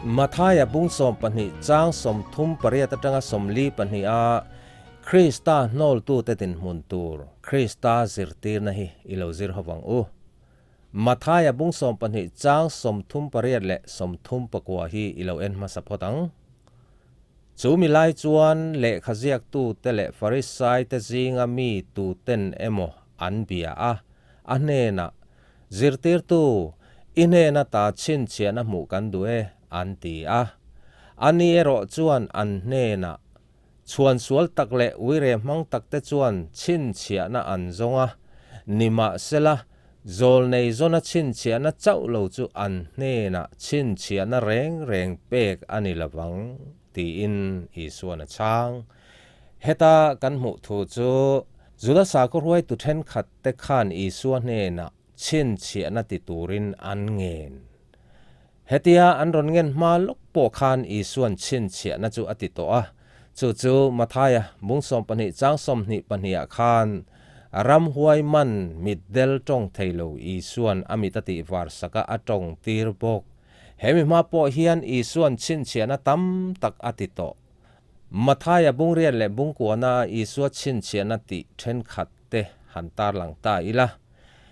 Mathaia bung 12 chang 38 atanga 42 a Krista hnawltute dinhmun tur Krista zirtirna hi i lo zir ho vang u. Mathaia bung 12 chang 38 leh 34 hi i lo en hmasa phawt ang. Chu mi lai chuan lehkha ziaktute leh Farisaite zinga mi tuten emaw an bia a, a hnenah, Zirtirtu, i hnena ta chhinchhiahna hmuh kan duh e, an ti a. Ani erawh chuan an hnenah, Chhuan sual tak leh uire hmang takte chuan chhinchhiahna an zawng a, nimahsela, zawlnei zawna chhinchhiahna chauh lo chu an hnenah chhinchhiahna reng reng pek a ni lovang, tiin Isuan a chhang. Heta kan hmuh thu chu Juda sakhaw hruaitu thenkhat te khan Isua hnenah chhinchhiahna ti turin an ngen. Hetia an rawn ngen hma lawk pawh khan Isuan chhinchhiahna chu a ti tawh a, chu chu Mathaia bung 12 chang 22 ah khan ramhuai man mitdel tawng thei lo Isuan a mit a tih var sak a a tawng tir bawk. Hemi hma pawh hian Isuan chhinchhiahna tam tak a ti tawh. Mathaia bungriat leh bungkuana Isua chhinchhiahna tih thenkhat te han tarlang ta ila.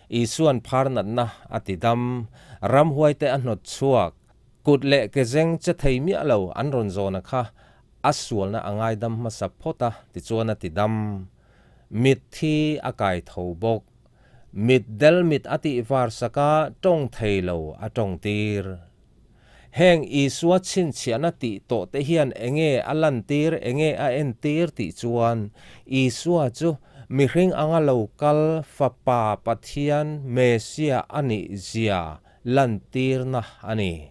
Isuan phar natna a ti dam, ramhuaite a hnawt chhuak, kut leh ke zeng che thei miah lo an rawn zawna kha a sualna a ngaidam hmasa phawt a tichuan a ti dam. Mitthi a kai tho bawk. Mit del mit a tih var sak a, tawng thei lo a tawng tir. Heng Isua chhinchhiahna tih tawh te hian enge a lantir, enge a entir tih chuan Isua chu mihring anga lo kal Fapa Pathian Messiah a nih zia lantirna a ni.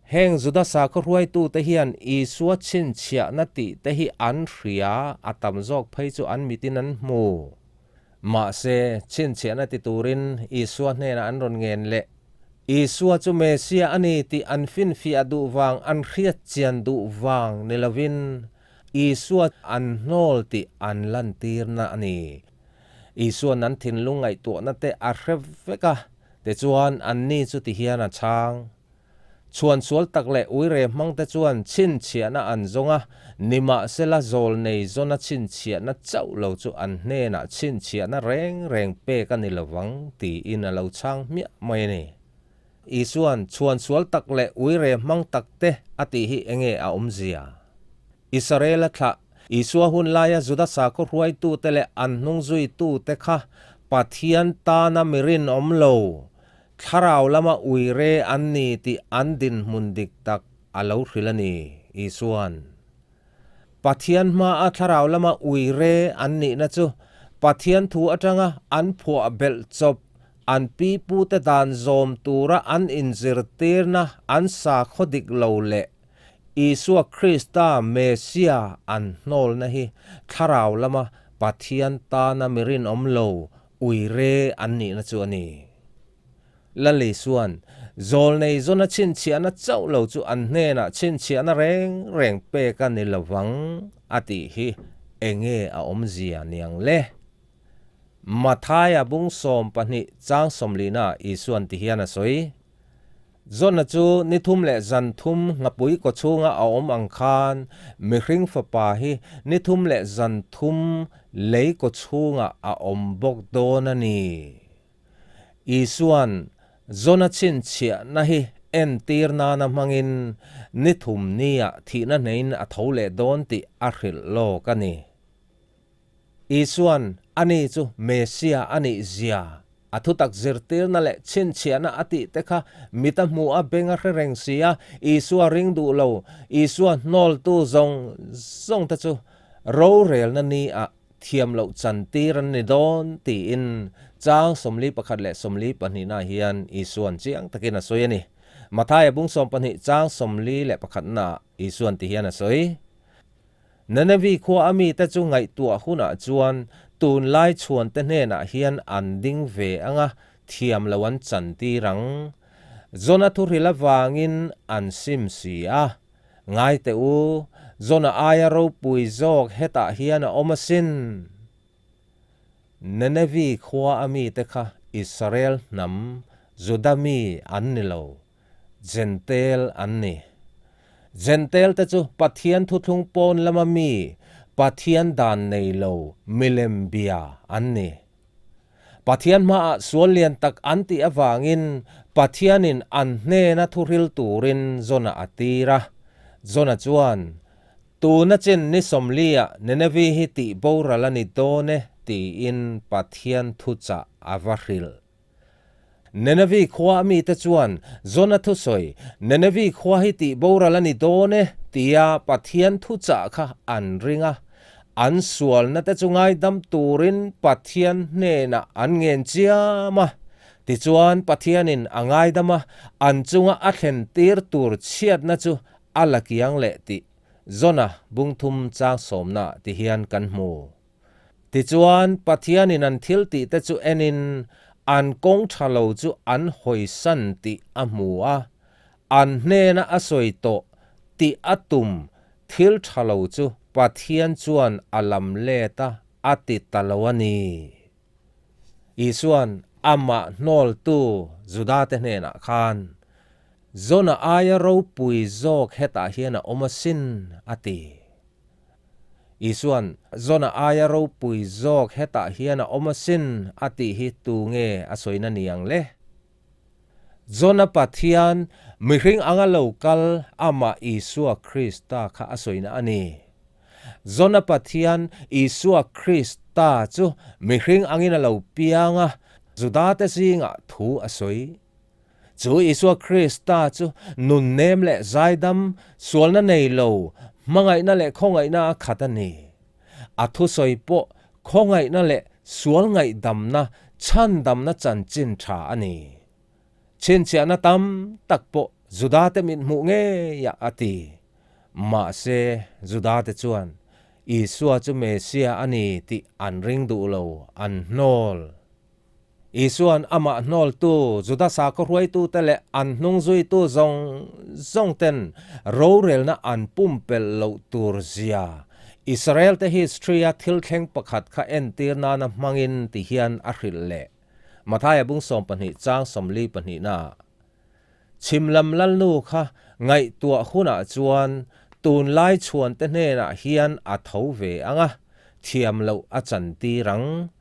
Heng Juda sakhaw hruaitute hian Isua chhinchhiahna tih te hi an hria, a tam zawk phei chu an mitin an hmu. Mahse, chhinchhiahna ti turin Isua hnenah an rawn ngen leh. Isua chu Messiah a ni tih an finfiah duh vang, an hriat chian duh vang ni lovin Isua an hnawl tih an lantirna a ni. Isua'n an thinlung ngaihtuahna te a hre vek a, tichuan anni chu tihian a chhang. Chhuan sual tak leh uire hmangte chuan chhinchhiahna an zawng a, nimahsela zawlnei zawna chhinchhiahna chauh lo chu an hnenah chhinchhiahna reng reng pek a ni lovang tiin a lo chhang hmiah mai a ni. Isua'n chhuan sual tak leh uire hmang takte a tih hi enge a awmzia? Israela thlah, Isua hun laia Juda sakhaw hruaitute leh an hnungzuitute kha Pathian tana mi rinawm lo, Thlarau lama uire an ni tih an dinhmun dik tak a lo hrilh a ni, Isua'n. Pathian hmaa thlarau lama uire an nihna chu Pathian thu atanga an phuah belh chawp, an pipute dan zawm tura an inzirtirna an sakhaw dik lo leh Isua Krista Messia an hnawlna hi thlarau lama Pathian tana mi rinawm lo Uire an nihna chu a ni. Lali chuan, Zawlnei zawna chhinchhiahna chauh lo chu an hnenah chhinchhiahna reng reng pek a ni lovang a tih hi enge a awmzia niang le? Mathaia bung 12 chang 40 Isuan ti hian a sawi. Zawna chu ni thum leh zan thum nghapui kaw chhunga a awm ang khan mihring fapa hi ni thum leh zan thum lei kaw chhungah a awm bawk dawn a ni. Isua'n Zawna chhinchhiahna hi entir nana hmangin ni thum niah thihna hneiin a tho leh dawn tih a hrilh lawk a ni. Isua'n ani chu Messia a nih zia, a thutak zirtirna leh chhinchhiahna a tih te kha mit a hmu a, beng a hre reng si a, Isua ring duh lo, Isua hnawltu zawng zawng te chu rorelna ni ah thiam loh chantir an ni dawn tiin chang 41 leh 42 na hian Isua'n chiang takin a sawi a ni. Mathaia bung 12 chang 41 na ah Isua'n ti hian a sawi. Nenevi khua a mite chu ngaihtuah hunah chuan tunlai chhuante hnenah hian an ding ve anga thiam lo an chantir ang. Jona thuhril avangin an sim si a. Ngai teh u, Jona aia ropui zawk hetah hian a awm asin. Nenevi khua a mite kha Israel hnam, Juda mi an ni lo, Jentail an ni. Jentail te chu Pathian thuthlung pawn lama mi, Pathian dan nei lo, milem bia an ni. Pathian hmaah sual lian tak an tih avangin Pathianin an hnena thuhril turin Jona a tir a. Jona chuan, Tuna chin ni sawmliah Nineveh hi tih boral a ni dawn e tiin Pathian thuchah a va hrilh. Nineveh khua a mite chuan Jona thusawi, Nineveh khua hi tih boral a ni dawn e tia Pathian thuchah kha an ring a. An sualna te chu ngaidam turin Pathian hnenah an ngen chiam a. Tichuan Pathianin a ngaidam a, an chunga a thlen tir tur chhiatna chu a la kiang leh tih Jona bungthum chang sawmna ti hian kan hmu. Tichuan, Pathianin an thiltih te chu enin an kawng tha lo chu an hawisan tih a hmu a, an hnena a sawi tawh tih a tum thil tha lo chu Pathian chuan a lam let a, a ti ta lo a ni. Isua'n amah hnawltu Judate hnenah khan, Jona aia ropui zawk hetah hian a awm asin, a ti. Isua'n, Jona aia ropui zawk hetah hian a awm asin, a tih hi tu nge a sawina ni ang le? Jona Pathian, mihring anga lo kal amah Isua Krista kha a sawina a ni. Jona Pathian, Isua Krista chu mihring angin a lo piang a, Judate zingah thu a sawi. Chu Isua Krista chu nun nem leh zaidam, sualna nei lo, hmangaihna leh khawngaihna a khat a ni. A thusawi pawh khawngaihna leh sual ngaihdamna, chhandamna chanchin tha a ni. Chhinchhiahna tam tak pawh Judate mithmuh ngeiah a ti. Mahse, Judate chuan Isua chu Messiah a ni tih an ring duh lo, an hnawl. Isua'n amah hnawltu Juda sakhaw hruaitute leh an hnungzuitu zawng zawngten rorelna an pumpelh loh tur zia Israel-te history-a thil thleng pakhat kha entir nana hmangin ti hian a hrilh leh. Mathaia bung 12 chang 42 naah Chhim lam lalnu kha ngaihtuah hunah chuan tunlai chhuante hnenah hian a tho ve ang a, thiam loh a chantir ang.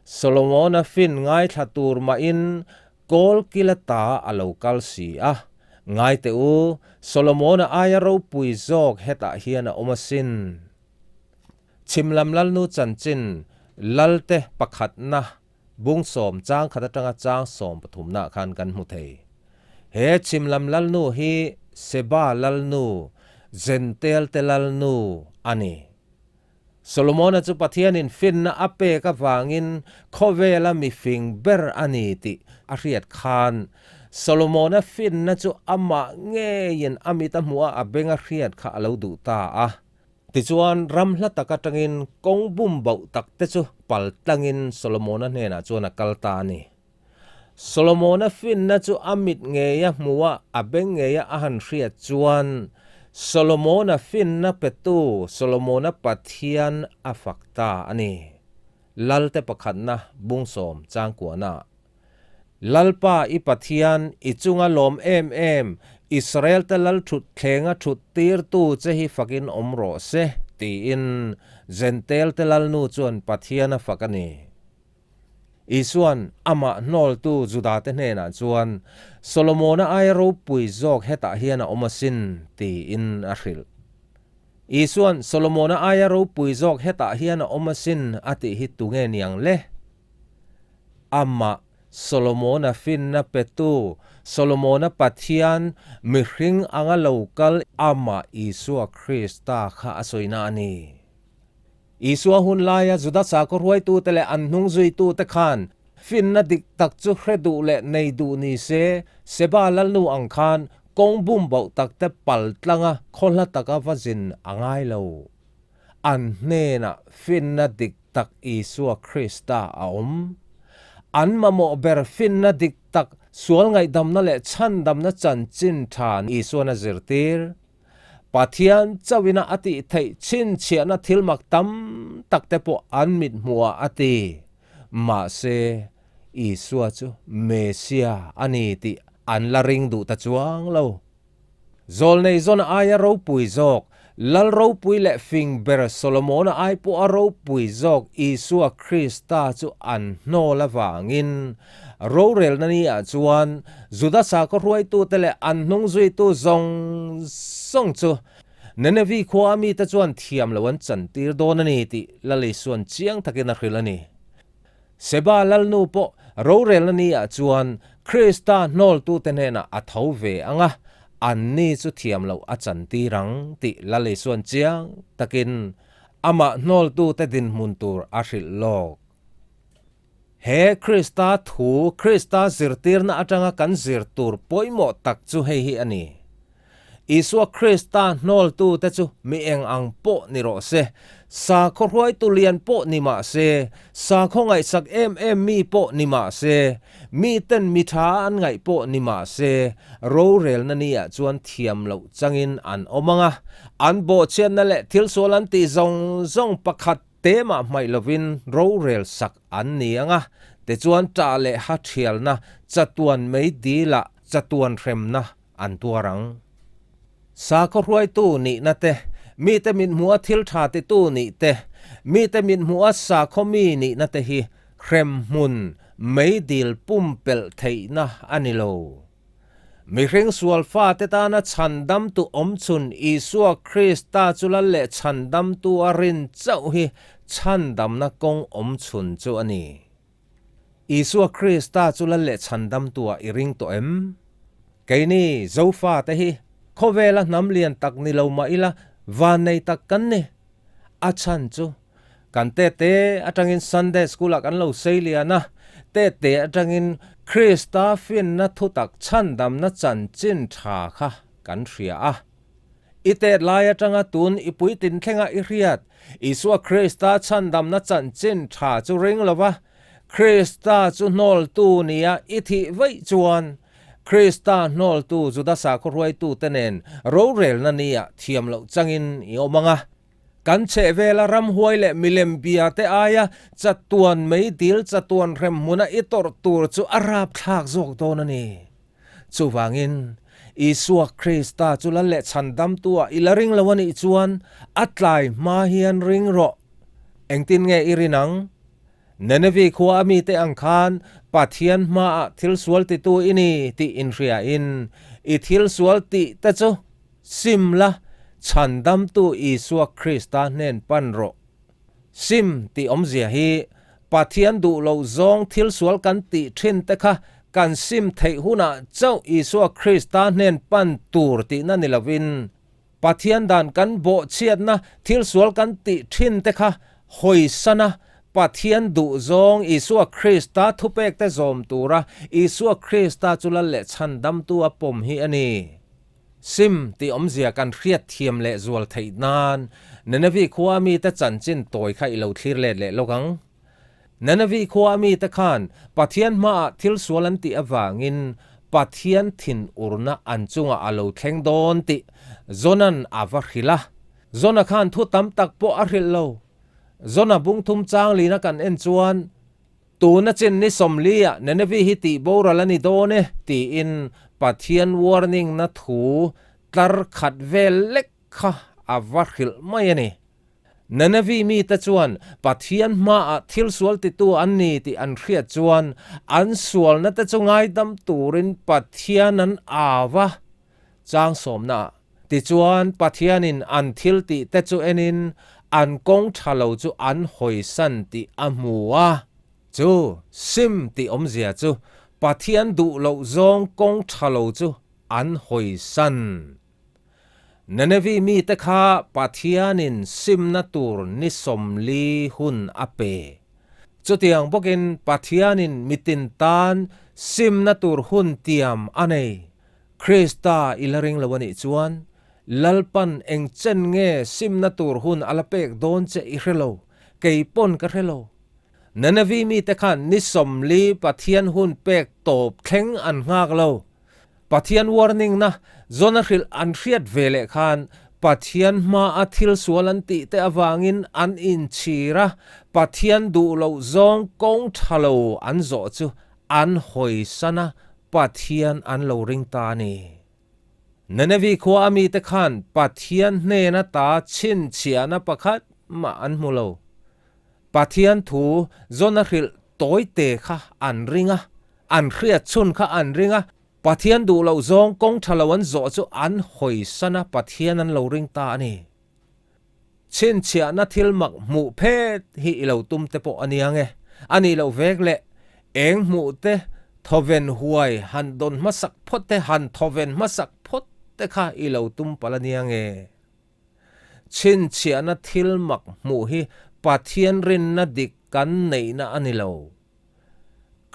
Solomona fin ngaithla tur mahin kawl kila ta a lo kal si a. Ngai teh u, Solomona aia ropui zawk hetah hian a awm asin. Chhim lam lalnu chanchin Lalte pakhatna Bung 10 chang khat atanga chang 13 nah khan kan hmu thei. He chhim lam lalnu hi Seba lalnu, Jentail-te lalnu a ni. Solomona chu Pathianin finna a pek avangin khawvela mifing ber a ni tih a hriat khan Solomona finna chu amah ngeiin a mit a hmuh a, a beng a hriat kha a lo duh ta a. Tichuan, ram hla tak atangin kawng bum bauh tak te chu pal tlangin Solomona hnenah chuan a kal ta a ni. Solomona finna chu a mit ngeia hmuha a beng ngeia a han hriat chuan Solomona finna petu Solomona Pathian a fak ta a ni. Lalte pakhatna bung 10 changkuahnaah. Lalpa i Pathian, i chunga lawm em em, Israel-te lal thut thlenga thut tirtu che hi fakin awm rawh se, tiin Jentail-te lalnu chuan Pathian a fak a ni. Isua'n amah hnawltu Judate hnenah chuan, Solomona aia ropui zawk hetah hian a awm asin, tiin a hrilh. Isua'n Solomona aia ropui zawk hetah hian a awm asin a tih hi tunge niang le? Amah Solomona finna petu, Solomona Pathian, mihring anga lo kal amah Isua Krista kha a sawina a ni. Isua hun laia Juda sakhaw hruaitute leh an hnungzuitute khan finna dik tak chu hre duh leh nei duh ni se, Seba lalnu ang khan kawng bum bauh takte pal tlanga khawhla taka va zin a ngai lo. An hnenah finna dik tak Isua Krista a awm. An mamawh ber finna dik tak, sual ngaihdamna leh chhandamna chanchin tha Isuan a zirtir. Pathian chauhina a tih theih chhinchhiahna thil mak tam tak te pawh an mit hmuhah a ti. Mahse, Isua chu Messia a ni tih an la ring duh ta chuang lo. Zawlnei zawn aia ropui zawk, Lal ropui leh fing ber Solomona ai pawha ropui zawk Isua Krista chu an hnawl avangin rorelna ni ah chuan Juda sakhaw hruaitute leh an hnungzuitu zawng zawng chu Nenevi khua a mite chuan thiam lo an chantir dawn a ni tih Lal Isua'n chiang takin a hrilh a ni. Seba Lalnu pawh rorelna ni ah chuan Krista hnawltute hnenah a tho ve ang a, anni chu thiam loh a chantir ang tih Lal Isua'n chiang takin amah hnawltute dinhmun tur a hrilh lawk. He Krista thu, Krista zirtirna atanga kan zir tur pawimawh tak chu hei hi a ni. Isua Krista hnawltute chu mi eng ang pawh ni rawh se, sakhaw hruaitu lian pawh ni mah se, sakhaw ngaihsak em em mi pawh ni mah se, miten mi tha an ngaih pawh ni mah se, rorelna ni ah chuan thiam loh changin an awm ang a, an bawhchhiatna leh thil sual an tih zawng zawng pakhat te mah hmaih lovin rorel sak an ni ang a, tichuan ṭah leh ha ṭhialna, chatuan mei dilah chatuan hremna an tuar ang. Sakhaw hruaitu nihna te, mite mithmuha thil tha titu nih te, mite mithmuha sakhaw mi nihna te hi hremhmun meidil pumpelh theihna a ni lo. Mihring sual fate tana chhandamtu awmchhun Isua Krista chu lal leh chhandamtu a rin chauh hi chhandamna kawng awmchhun chu a ni. Isua Krista chu lal leh chhandamtu-ah i ring tawh em? Keini Zofate hi khawvela hnam lian tak ni lo mah ila vannei tak kan ni. A chhan chu kan tete atangin Sunday School-ah kan lo sei lian a, tete atangin Krista finna thutak chhandamna chanchin tha kha kan hria a. I tet lai atanga tun i puitin thlenga i hriat, Isua Krista chhandamna chanchin tha chu ring lova, Krista chu hnawltu nia i thih vaih chuan, Krista hnawltu Juda sakhaw hruaitute nen rorelna nia thiam loh changin i awm ang a. Kan chhehvela ramhuai leh milem bia te aia chatuan meidil chatuan hremhmuna i tawrh tur chu a rapthlak zawk dawn a ni. Chuvangin, Isua Krista chu lal leh chhandamtu-ah i la ring lo a nih chuan a tlai hma hian ring rawh. Engtin nge i rin ang? Nenevi khua a mite ang khan Pathian hmaah thil sual titu i ni tih inhriain i thil sual tih te chu sim la, chhandamtu Isua Krista hnen pan rawh. Sim tih awmzia hi Pathian duh loh zawng thil sual kan tih thin te kha kan sim theih hunah chauh Isua Krista hnen pan tur tihna ni lovin Pathian dan kan bawhchhiatna thil sual kan tih thin te kha hawisana Pathian duh zawng Isua Krista thupek te zawm tura Isua Krista chu lal leh chhandamtu a pawm hi a ni. Sim tih awmzia kan hriat thiam leh zual theih nan Nenevi khua mite chanchin tawi kha i lo thlir let leh lawk ang. Nenevi khua mite khan Pathian hmaah thil sual an tih avangin Pathian thinurna an chungah a lo thleng dawn tih Jona'n a va hrilh a. Jona khan thu tam tak pawh a hrilh lo. Jona bungthum changlina kan en chuan Tuna chin ni sawmliah Nenevi hi tih boral a ni dawn e tiin Pathian warning na thu tlar khat vel lek kha a va hrilh mai a ni. Nenevi mite chuan Pathian hmaah thil sual titu an ni tih an hriat chuan an sualna te chu ngaidam turin Pathian an au a, chang sawmnaah. Tichuan Pathianin an thil tih te chu enin an kawng tha lo chu an hawisan tih a hmu a. Chu sim tih awmzia chu Pathian duh loh zawng kawng tha lo chu an hawisan. Nenevi mite kha Pathianin simna tur ni 40 hun a pe. Chutiang bawkin Pathianin mitin tan simna tur hun tiam a nei. Krista i la ring lo a nih chuan, Lalpan eng chen nge simna tur hun a la pek dawn che i hre lo, kei pawn ka hre lo. Nenevi mite khan ni 40 Pathian hun pek tawp thleng an nghak lo. Pathian warning na Jona hrilh an hriat ve leh khan Pathian hmaa thil sual an tih te avangin an inchhir a, Pathian duh loh zawng kawng tha lo an zawh chu an hawisan a, Pathian an lo ring ta a ni. Nenevi khua a mite khan Pathian hnena ta chhinchhiahna pakhat mah an hmu lo. Pathian thu zawn a hrilh tawi te kha an ring a, an hriat chhun kha an ring a, Pathian duh loh zawng kawng tha lo an zawh chu an hawisan a, Pathian an lo ring ta a ni. Chhinchhiahna thil mak hmuh phet hi i lo tum te pawh a nia nge? A nih loh vek le, eng hmuh te thawven huai han dawn hmasak phawt te, han thawven hmasak phawt te kha i lo tum palh a nia nge? Chhinchhiahna thil mak hmuh hi Pathian rinna dik kan neihna a ni lo.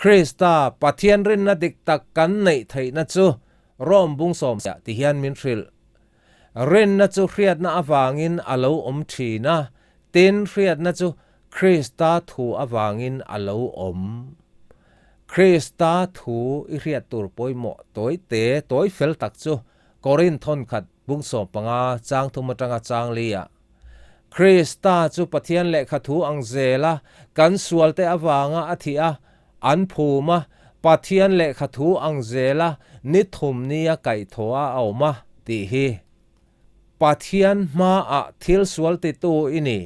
Krista Pathian rinna dik tak kan neih theihna chu Rom bung sawmsiah ti hian min hrilh. Rinna chu hriatna avangin a lo awm thin a, tin hriatna chu Krista thu avangin a lo awm. Krista thu i hriat tur pawimawh tawi te tawi fel tak chu Korinth thawnkhat bung 15 chang thum atanga chang li-ah Krista chu Pathian lehkha thu ang zela kan sualte avanga a thih a, an phum a, Pathian lehkha thu ang zela ni thum nia kaihthawh a awm a, tih hi. Pathian hmaah thil sual titu i ni.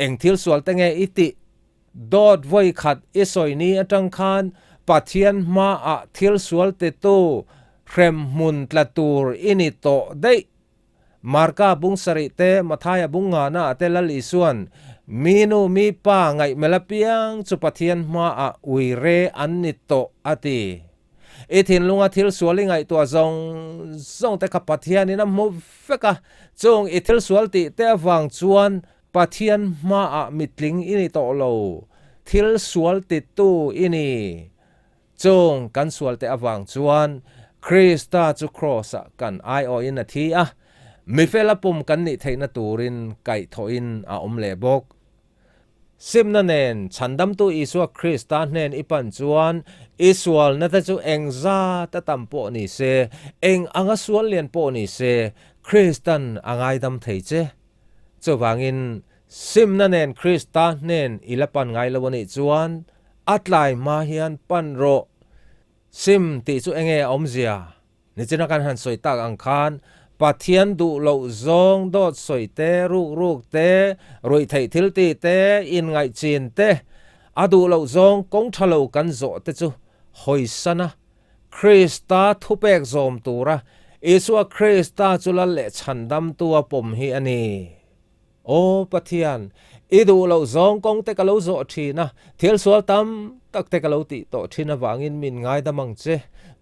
Eng thil sual te nge i tih? Dawt vawi khat i sawi ni atang khan Pathian hmaah thil sual titu hremhmun tla tur i ni tawh daih. Marka bung sarih te, Mathaia bung ngana ah te Lal Isuan, Mi nu mi pa ngaihmel apiang chu Pathian hmaah ui re an ni tawh a ti. I thinlunga thil sual i ngaihtuah zawng zawng te kha Pathianin a hmu vek a, chung i thil sual tih te avang chuan Pathian hmaah mitling i ni tawh lo, thil sual titu i ni. Chung kan sualte avang chuan Krista chu Kraws-ah kan aiawhin a thi a, mifela pum kan nih theihna turin kaihthawhin a awm leh bawk. Simna nen Chhandamtu Isua Krista hnen i pan chuan i sualnate chu eng zat a tam pawh ni se, eng anga sual lian pawh ni se, Kristan a ngaidam thei che. Chuvangin, simna nen Krista hnen i la pan ngai lo a nih chuan A tlai hma hian pan rawh. Sim tih chu enge a awmzia? Nichina kan han sawi tak ang khan Pathian duh loh zawng dawt sawi te, ruk ruk te, ruih theih thil tih te, inngaih chin te, a duh loh zawng kawng tha lo kan zawh te chu hawisan a, Krista thupek zawm tura Isua Krista chu lal leh chhandamtu a pawm hi a ni. Aw Pathian, i duh loh zawng kawng te ka lo zawh thin a, thil sual tam tak te ka lo tih tawh thin avangin min ngaidam ang che.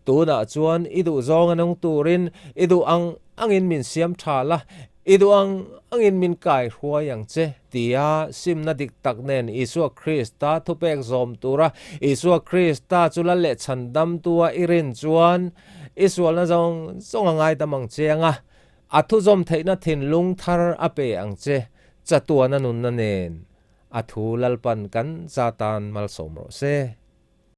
Tunah chuan i duh zawng a nung turin i duh ang angin min siam tha la, i duh ang angin min kai hruai ang che, tia simna dik tak nen Isua Krista thupek zawm tura Isua Krista chu lal leh chhandamtua i rin chuan i sualna zawng zawng a ngaidam ang che anga, A thuzawm theihna thinlung thar a pe ang che, chatuana nunna nen a thu Lalpan kan za tan malsawm rawh se.